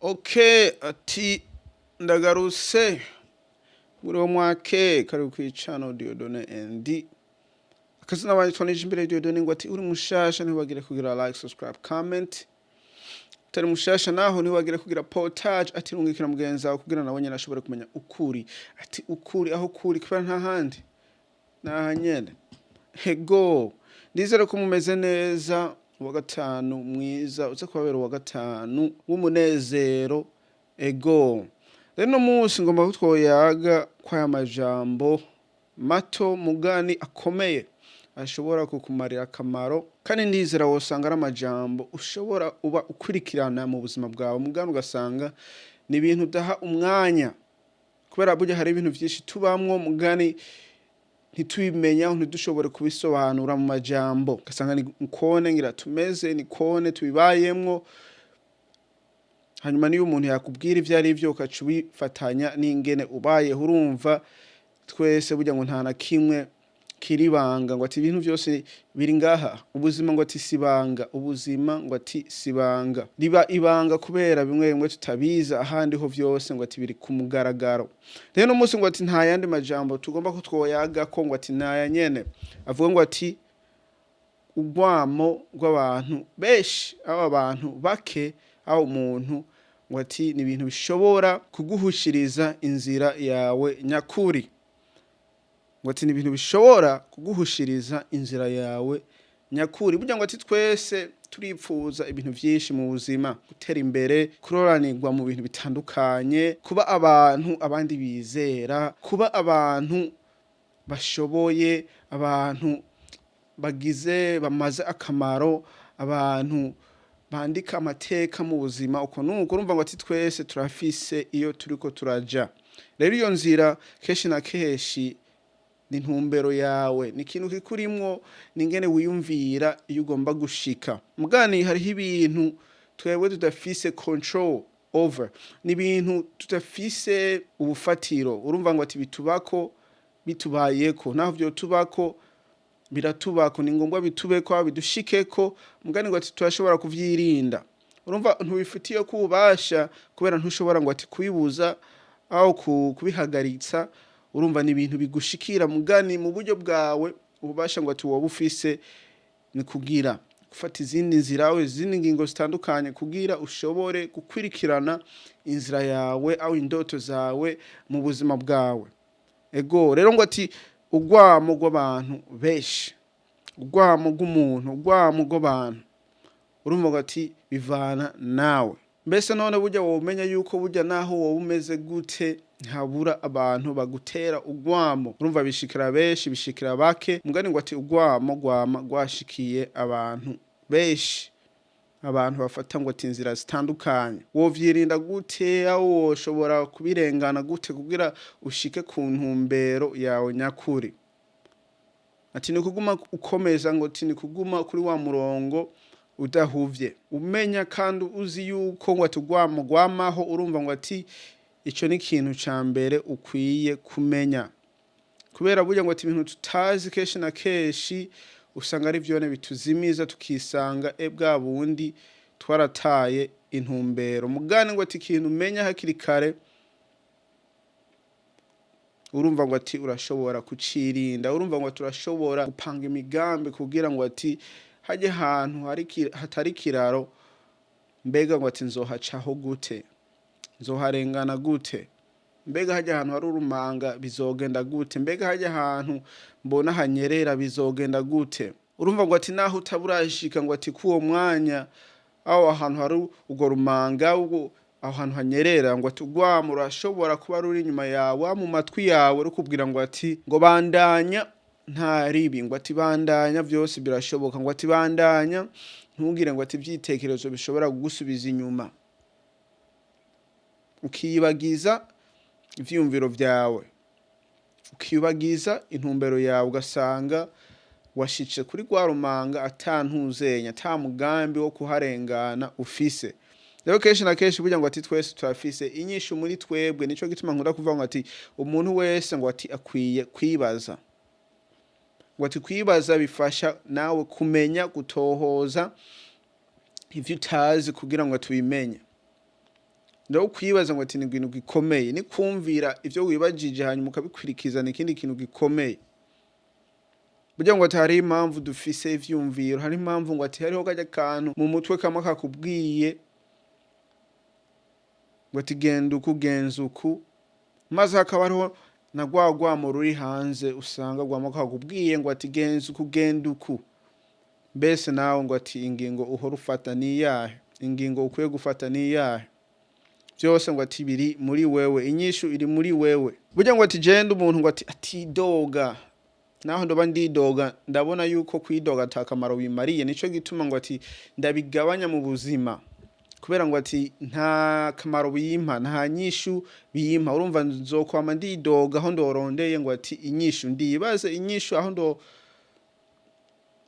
Okay, ati ndagarutse muri uwo mwake kari kwi channel Dieudonné ND. Akazina wanje twanije imbere Dieudonné. Ngo ati uri mushasha, ntiwagire kugira like, subscribe, comment. Utari mushasha naho, ntiwagire kugira partage, ati rungikira mugenzi wawe kugira nawe nyene ashobore kumenya ukuri. Ati ukuri aho kuri, kubera nta handi, naha nyene. Hego, ndizere ko mumeze neza. Uwa gatanu mwiza uza kubabera uwa gatanu w'umunezero. Ego, rero uno munsi ngomba ko twoyaga kw'aya majambo mato mugani akomeye ashobora kukumarira akamaro, kandi ndizera wosanga ari amajambo ushobora uba ukurikirana mu buzima bwawe, mugani ugasanga ni ibintu udaha umwanya, kubera burya hari ibintu vyinshi tubamwo mugani ntitubimenya, ntidushobore kubisobanura mu majambo, ugasanga ni kone ngira tumeze, ni kone tubibayemwo. Hanyuma niyo umuntu yakubwira ivyo ari vyo, ukaca ubifatanya n'ingene ubayeho. Urumva twese burya ngo nta na kimwe kiri ibanga, ngo ati ibintu vyose biri ngaha. Ubuzima ngo ati sibanga, ubuzima ngo ati sibanga, riba ibanga kubera bimwe bimwe tutabiza, ahandi ho vyose ngo ati biri ku mugaragaro. Rero uno munsi ngo ati nta yandi majambo tugomba ko twoyaga ko, ngo ati naya nyene avuga ngo ati urwamo rw'abantu benshi, aho abantu bake, aho umuntu, ngo ati ni ibintu bishobora kuguhushiriza inzira yawe nyakuri. Ngo ati ni ibintu bishobora kuguhushiriza inzira yawe nyakuri. Burya ngo ati twese turipfuza ibintu vyinshi mu buzima: gutera imbere, kuroranirwa mu bintu bitandukanye, kuba abantu abandi bizera, kuba abantu bashoboye, abantu bagize bamaze akamaro, abantu bandika amateka mu buzima, uko nuko. Urumva ngo ati twese turafise iyo turiko turaja. Rero iyo nzira kenshi na kenshi ni intumbero yawe, ni ikintu kikurimwo, ni ingene wiyumvira iyo ugomba gushika. Mugani hariho ibintu twebwe tudafise control over, ni ibintu tudafise ubufatiro. Urumva ngo ati bitubako, bitubayeko, naho vyotubako biratubako, ni ngombwa bitubeko, bidushikeko. Mugani ngo ati turashobora kuvyirinda. Urumva ntubifitiye ko ububasha, kubera ntushobora ngo ati kubibuza aho kubihagaritsa. Urumva ni ibintu bigushikira, mugani mu buryo bwawe ububasha ngo ati woba ufise ni kugira gufata izindi nzira, izindi ngingo zitandukanye, kugira ushobore gukwirikirana inzira yawe aho indoto zawe mu buzima bwawe. Ego, rero ngo ati urwamo rw'abantu benshi, urwamo rw'umuntu, urwamo rw'abantu, urumva ngo ati bivana nawe. Mbese none burya womenya yuko burya naho woba umeze gute, ntabura abantu bagutera urwamo? Urumva bishikira benshi, bishikira bake. Mugani ngo ati urwamo rwama rwashikiye abantu benshi, abantu bafata ngo ati inzira zitandukanye. Wovyirinda gute, aho woshobora kubirengana gute kugira ushike ku ntumbero yawe nyakuri? Ati ni kuguma ukomeza, ngo ati ni kuguma kuri wa murongo udahuvye, umenya kandi uzi yuko ngo ati urwamo rwamaho. Urumva ngo ati ico ni ikintu ca mbere ukwiye kumenya, kubera burya ngo ati ibintu tutazi kenshi na kenshi usanga ari vyone bituzimiza, tukisanga e bwa bundi twarataye intumbero. Mugani ngo ati ikintu umenya hakiri kare, urumva ngo ati urashobora kucirinda. Urumva ngo ati urashobora gupanga imigambi kugira ngo ati hajye ahantu hatari ikiraro, mbega ngo ati nzohacaho gute, nzoharengana gute? Mbega hajya ahantu hari urumanga bizogenda gute? Mbega hajya ahantu mbona hanyerera bizogenda gute? Urumva ngo ati naho utaburashika ngo ati kuwo mwanya aho ahantu hari urwo rumanga, aho hantu hanyerera, ngo ati urwamo rurashobora kuba ruri inyuma yawe, mu matwi yawe, rukubwira ngo ati ngo bandanya, nta ribi, ngo ati bandanya, vyose birashoboka, ngo ati bandanya, ntugire ngo ati ivyitekerezo bishobora kugusubiza inyuma, ukiyibagiza ivyiyumviro vyawe, ukibagiza intumbero yawe, ugasanga washitse kuri rwa rumanga ata ntuzenya, ata mugambi wo kuharengana ufise. Rero kenshi na kenshi burya ngo ati twese turafise inyishu muri twebwe. Nico gituma nkunda kuvuga ngo ati umuntu wese ngo ati akwiye kwibaza. Ngo ati kwibaza bifasha nawe kumenya gutohoza ivyo utazi kugira ngo tubimenye. Rero kwibaza ngo ati ni ikintu gikomeye, ni kumvira ivyo wibajije hanyuma ukabikwirikiza, ni ikindi kintu gikomeye. Burya ngo ati hariho impamvu dufise ivyumviro, hari impamvu ngo ati hariho karya kantu mu mutwe kamwe kakubwiye ngo ati genda uku, genza uku, maze hakaba hariho na rwa rwamo ruri hanze usanga rwama kakubwiye ngo ati genza uku, genda uku. Mbese nawe ngo ati ingingo uhora ufata ni iyahe? Ingingo ukwiye gufata ni iyahe? Byose ngo ati biri muri wewe, inyishu iri muri wewe. Burya ngo ati jenda umuntu ngo ati atidoga, naho ndoba ndidoga, ndabona yuko kwidoga ata kamaro bimariye. Nico gituma ngo ati ndabigabanya mu buzima, kubera ngo ati nta kamaro bimpa, nta nyishu bimpa. Urumva nzokwama ndidoga aho ndorondeye ngo ati inyishu, ndibaze inyishu aho ndo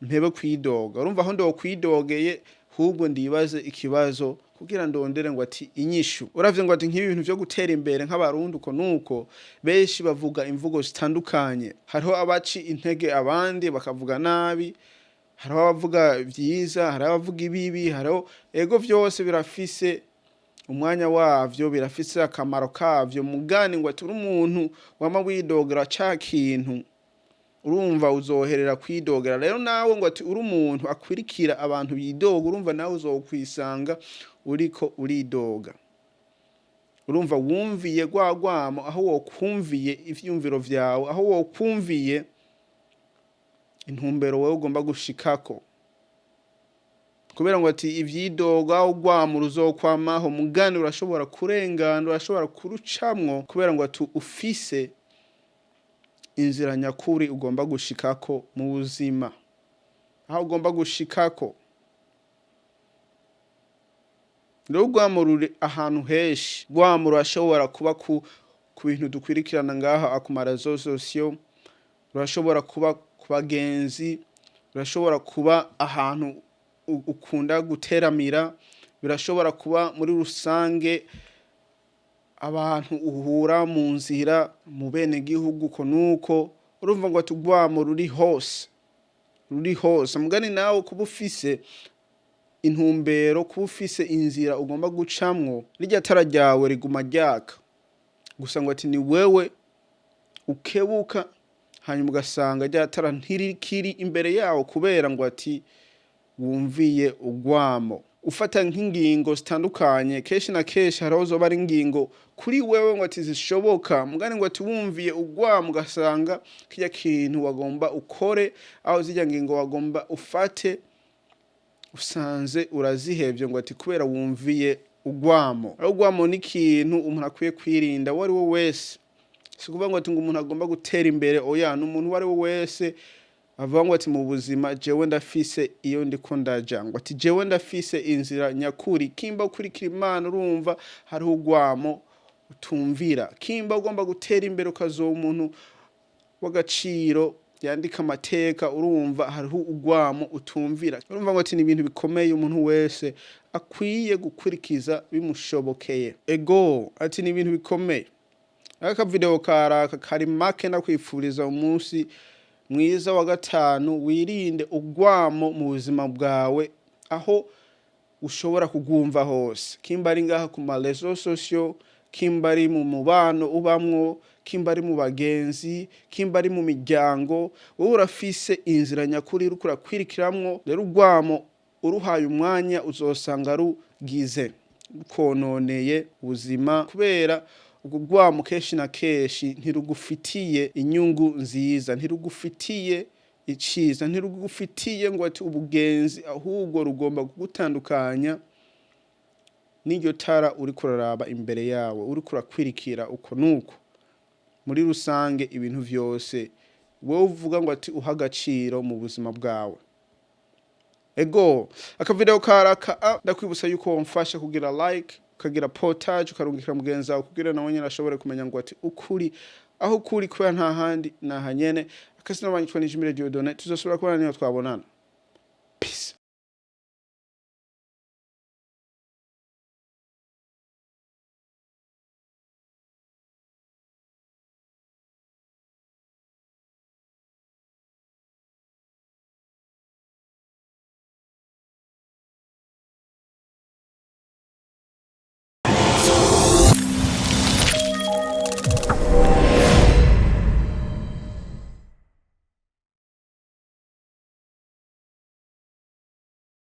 mpebe kwidoga. Urumva aho ndokwidogeye, ahubwo ndibaze ikibazo kugira ndondere ngo ati inyishu. Uravye ngo ati nk'ibi bintu vyo gutera imbere nk'Abarundi uko nuko benshi bavuga imvugo zitandukanye. Hariho abaci intege, abandi bakavuga nabi, hariho abavuga vyiza, hariho abavuga ibibi, hariho ego vyose birafise umwanya wavyo, birafise akamaro kavyo. Mugani ngo ati uri umuntu wama widogera ca kintu, urumva uzoherera kwidogera. Rero nawe ngo ati uri umuntu akwirikira abantu bidoga, urumva nawe uzokwisanga uriko uridoga. Urumva wumviye rwa rwamo aho wokumviye ivyumviro vyawe, aho wokumviye intumbero wewe ugomba gushikako, kubera ngo ati ivyidoga, urwamo ruzokwamaho. Mugani urashobora kurengana, urashobora kurucamwo, kubera ngo ati ufise inzira nyakuri ugomba gushikako mu buzima, aho ugomba gushikako. Rero urwamo ruri ahantu henshi. Urwamo rurashobora kuba ku bintu dukwirikirana ngaha ku ma réseaux sociaux, rurashobora kuba ku bagenzi, rurashobora kuba ahantu ukunda guteramira, birashobora kuba muri rusange abantu uhura mu nzira, mu bene gihugu uko nuko. Urumva ngo ati urwamo ruri hose, ruri hose. Mugani nawe kuba ufise intumbero, kuba ufise inzira ugomba gucamwo, rirya tara ryawe riguma ryaka. Gusa ngo ati ni wewe ukebuka hanyuma ugasanga rya tara ntirikiri imbere yawo, kubera ngo ati wumviye urwamo, ufata nk'ingingo zitandukanye. Kenshi na kenshi hariho zoba ari ingingo kuri wewe ngo ati zishoboka, mugani ngo ati wumviye urwamo ugasanga kirya kintu wagomba ukore, aho zirya ngingo wagomba ufate, usanze urazihevye ngo ati kubera wumviye urwamo. Rero urwamo ni ikintu umuntu akwiye kwirinda, uwo ari we wese. Si ukuvuga ngo ati ngo umuntu agomba gutera imbere, oya, ni umuntu uwo ari we wese avuga ngo ati mu buzima jewe ndafise iyo ndiko ndaja, ngo ati jewe ndafise inzira nyakuri. Kimba ukurikira Imana, urumva hariho urwamo utumvira. Kimba ugomba gutera imbere, ukazoba umuntu w'agaciro yandika amateka, urumva hariho urwamo utumvira. Urumva ngo ati ni ibintu bikomeye umuntu wese akwiye gukurikiza bimushobokeye. Ego, ati ni ibintu bikomeye. Aka video karaka kari make. Ndakwifuriza umunsi mwiza wa gatanu. Wirinde urwamo mu buzima bwawe aho ushobora kugwumva hose, kimba ari ngaha ku ma réseaux sociaux, kimba ari mu mubano ubamwo, kimba ari mu bagenzi, kimba ari mu miryango. Wowe urafise inzira nyakuri uriko urakwirikiramwo. Rero urwamo uruhaye umwanya, uzosanga rugize rukononeye ubuzima, kubera urwo rwamo kenshi na kenshi ntirugufitiye inyungu nziza, ntirugufitiye iciza, ntirugufitiye ngo ati ubugenzi, ahubwo rugomba kugutandukanya n'iryo tara uriko uraraba imbere yawe, uriko urakwirikira uko nuko. Muri rusange ibintu vyose wowe uvuga ngo ati uha agaciro mu buzima bwawe. Ego, akavideo karaka. Ndakwibutsa yuko womfasha kugira like, ukagira partage, ukarungikira mugenzi wawe kugira nawe nyene ashobore kumenya ngo ati ukuri aho kuri, kubera nta handi nahanyene. Akasina banyitwa Nijimire Dieudonné. Tuzosubira kubona niyo twabonana.